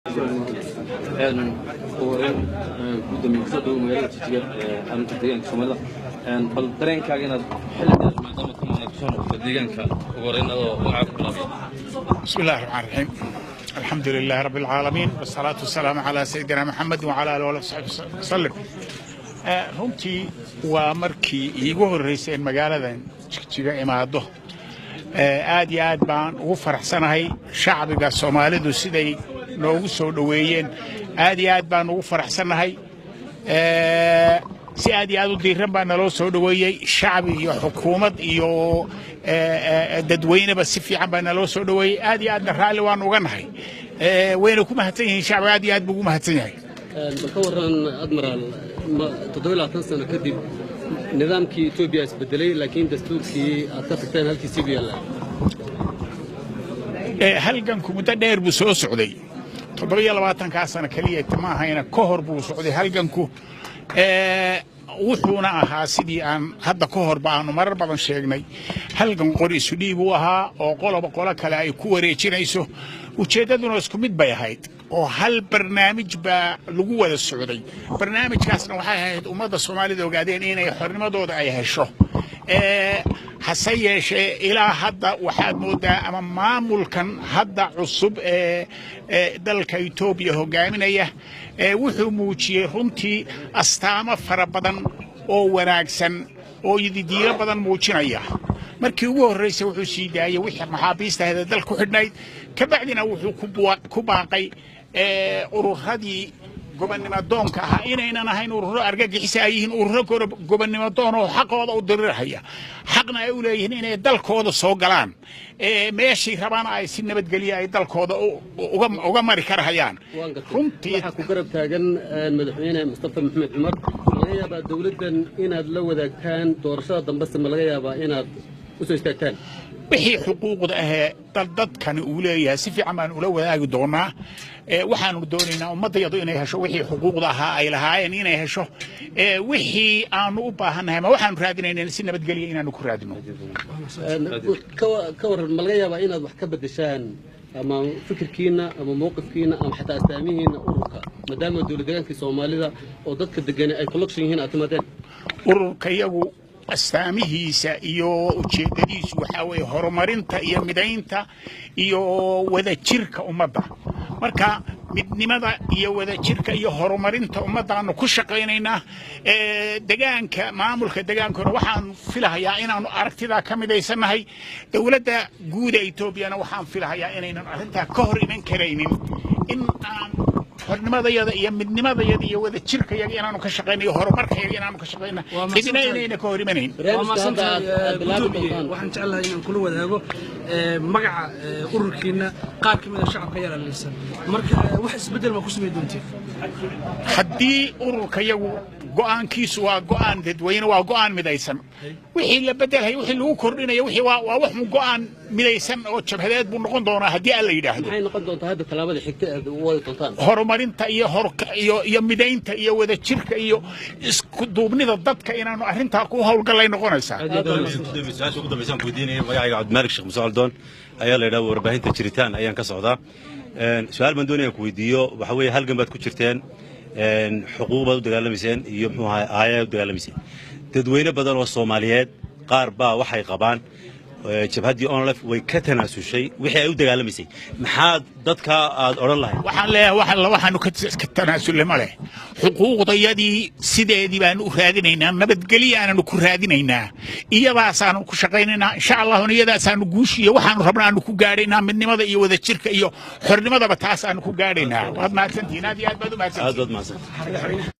Ugu horeyn, gudoomiye, kusoo dhawow magaalada Jijiga ee xarunta deegaanka Soomaalida. Bal dareenkaaga inaad xilli dheer maadaama ka maqnaad kusoo noqoto deegaanka, ugu horeyn adoo magacaa ku bilaabaya. بسم الله الرحمن الرحيم، الحمد لله رب العالمين، والصلاة والسلام على سيدنا محمد وعلى آله وصحبه وسلم. Runtii waa markii iigu horreysay in magaaladan Jigjiga imaado. Aad iyo aad baan ugu faraxsanahay shacbiga Soomaalidu siday noogu soo dhoweeyeen. Aad iyo aad baan ugu faraxsanahay. Si aad iyo aad u diiran baa naloo soo dhoweeyey, shacbi iyo xukuumad iyo dadweyneba si fiican baa naloo soo dhoweeyey. Aad iyo aadna raalli waan uga nahay. Wayna ku mahadsan yihiin shacbiga, aad iyo aad buu ugu mahadsan yahay. Bal ka warran, admiraal, 27 sano kadib nidaamkii Etoobiya isbedelay, laakiin dastuurkii aad ka tagteen halkiisii buu yaallaa. Halganku muddo dheer buu soo socday. 27-kaa sano keliya ma ahayna, ka hor buu socday halganku. Wuxuuna ahaa, sidii aan hadda ka horba aanu marar badan sheegnay, halgan qori isu dhiib uu ahaa oo qoloba qolo kale ay ku wareejinayso. Ujeeddaduna isku mid bay ahayd oo hal barnaamij baa lagu wada socday. Barnaamijkaasna waxay ahayd ummadda Soomaalida ogaadeen inay xornimadooda ay hesho. Hase yeeshee, ilaa hadda waxaad moodaa ama maamulkan hadda cusub ee dalka Etoobiya hogaaminaya wuxuu muujiyey runtii astaamo fara badan oo wanaagsan oo yididiilo badan muujinaya. Markii ugu horreysay wuxuu sii daayey wixii maxaabiista ahayd ee dal ku xidhnayd. Ka bacdina wuxuu ku baaqay ururadii gobonnimo doonka ahaa inaynan ahayn ururo argagixisa, ay yihiin ururo gobonnimo doon oo xaqooda u dirirhaya, xaqna ay u leeyihiin inay dalkooda soo galaan, meeshay rabaan ay si nabadgelya ay dalkooda uga mari karahayaan. Runtii waxaa ku garab taagan madaxweyne Mustafa Maxamed Cumar. Ma laga yaabaa dowladdan inaad la wadaagtaan doorashada dambese? Ma laga yaabaa inaad u soo istaagtaan? Wixii xuquuqda ahee dadkani uu leeyahay si fiican baan ula wadaagi doonaa. Waxaanu doonaynaa ummaddayadu inay hesho wixii xuquuqda ahaa ay lahaayeen inay hesho. Wixii aanu u baahannahay ma waxaanu raadinaynaa si nabadgelya inaanu ku raadino. Ka warran, ma laga yaabaa inaad wax ka beddeshaan ama fikirkiina ama mowqifkiina ama xataa astaamihiina ururka, maadaama dowlad deegaankii Soomaalida oo dadka degani ay collection yihiin aad timaadeen? Ururka iyagu astaamihiisa iyo ujeeddadiisu waxaa weeye horumarinta iyo midaynta iyo wadajirka ummadda. Marka midnimada iyo wadajirka iyo horumarinta ummaddaanu ku shaqaynaynaa. Degaanka, maamulka degaankuna waxaan filahayaa inaanu aragtidaa ka midaysannahay. Dowladda guud ee Etoobiyana waxaan filahayaa inaynan arrintaa ka hor iman karaynin in aan xornimadayada iyo midnimadayada iyo wadajirkayaga inaanu ka shaqayno iyo horumarkayaga inaanu ka shaqayno, cidina inayna ka hor imanayn. Waa mahadsantahay, gudoomiye. Waxaan jeclahay inaan kula wadaago magaca ururkiina qaar ka mid a shacabka ayaa dhaliilsan. Marka wax isbeddel ma ku samey doonteen? Haddii ururkayagu go'aankiisu waa go'aan dadweyne, waa go'aan midaysan. Wixii la bedelhay, wixii lagu kordhinaya, wixii waa wax go'aan midaysan oo jabhadeed buu noqon doonaa haddii aan la yidhaahdo. Maxay noqon doontaa hadda tallaabada xigta aad u wadi doontaan? Horumarinta iyo horka iyo midaynta iyo wadajirka iyo isku duubnida dadka inaanu arrintaa ku howlgallay noqonaysaa. Su-aasha ugu dambeysaan ku weydiinaya, magacayga Cabdimalik Sheekh Muuse Caldoon ayaa la yidhaha, warbaahinta Jiritaan ayaan ka socdaa. Su-aal baan doonaya ku weydiiyo. Waxa weeye, halgan baad ku jirteen, xuquuq baad u dagaalamayseen iyo muxuu ahay aayaa u dagaalamayseen. Dadweyne badan oo Soomaaliyeed qaar baa waxay qabaan jabhaddii ONLF way ka tanaasushay wixii ay u dagaalamaysay. Maxaad dadka aad odhan lahayd? Waxaan leeyahay, wax alla waxaanu ka tanaasulle ma leh. Xuquuqdayadii sideedii baanu u raadinaynaa, nabadgelyo aanaanu ku raadinaynaa, iyadaasaanu ku shaqaynaynaa, insha Allahuna iyadaasaanu guushiyo waxaanu rabna aanu ku gaadhaynaa. Midnimada iyo wadajirka iyo xornimadaba taas aanu ku gaadhaynaa. Waad mahadsantihiin, aad iyo aad baad u aad mahadsantihiin. Baad mahadsan.